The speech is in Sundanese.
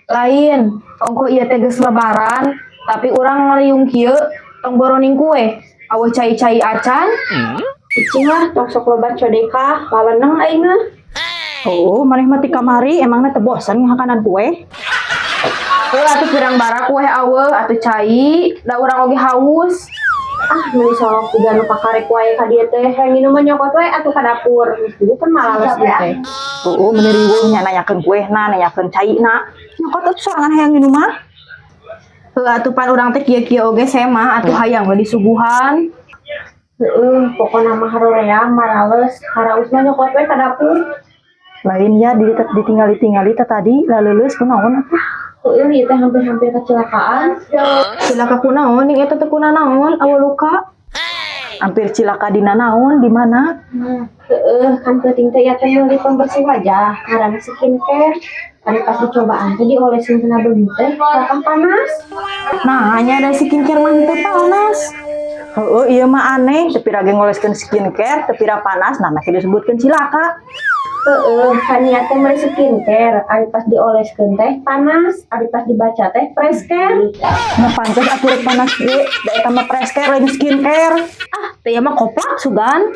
Lain, ongkoh ieu teh geus Lebaran, tapi urang ngariung kieu tong boroning kue. Aweuh cai-cai acan. Cicing lah, tong sok loba codeka, laleneng aing mah. Oh, maneh mah ti kamari emangna teu bosen ngahakanan kue? Heuh, atuh pirang bara kue aweuh atuh cai, da urang oge haus. Ah, meuni solok juga nu pakarek wae ka dieu teh, hayang minum mah nyokot we atuh ka dapur. Geus juga kan malales ieu teh. Oh, meuni riweuh nya nanyakeun kuehna, nanyakeun caina. Nyokot atuh sorangan hayang minum mah. Heuh, atuh pan urang teh kieu-kieu oge semah atuh hayang we disuguhan. Heeh, pokona mah haroream marales, haraus mah nyokot we ka dapur. Lain ya di ditinggali-tingali teh tadi laleuleus kunaon atuh? Heueuh, ieu teh hampir-hampir kecelakaan. Cilaka kunaon ning eta teh kunanaon aweuh luka? Hampir cilaka dina naon, di mana? Heeh, kan peuting teh ieu teh meuli pembersih wajah, ngaranna skincare. Ari pas dicobaan teh diolesin kena beungeut teh, kakak panas. Nah, hanya ada skincare mah teu panas. Heeh, ieu mah aneh, teu pira ge ngoleskeun skincare, teu pira panas, nah masih disebutkeun cilaka. Heeh, kan niat teh meuli skincare, ari pas dioleskeun teh panas, ari pas dibaca teh fresh care. Nah, pantes atuh rek panas ge, da eta mah fresh care lain skincare. Ah, teh ieu mah koplak sugan.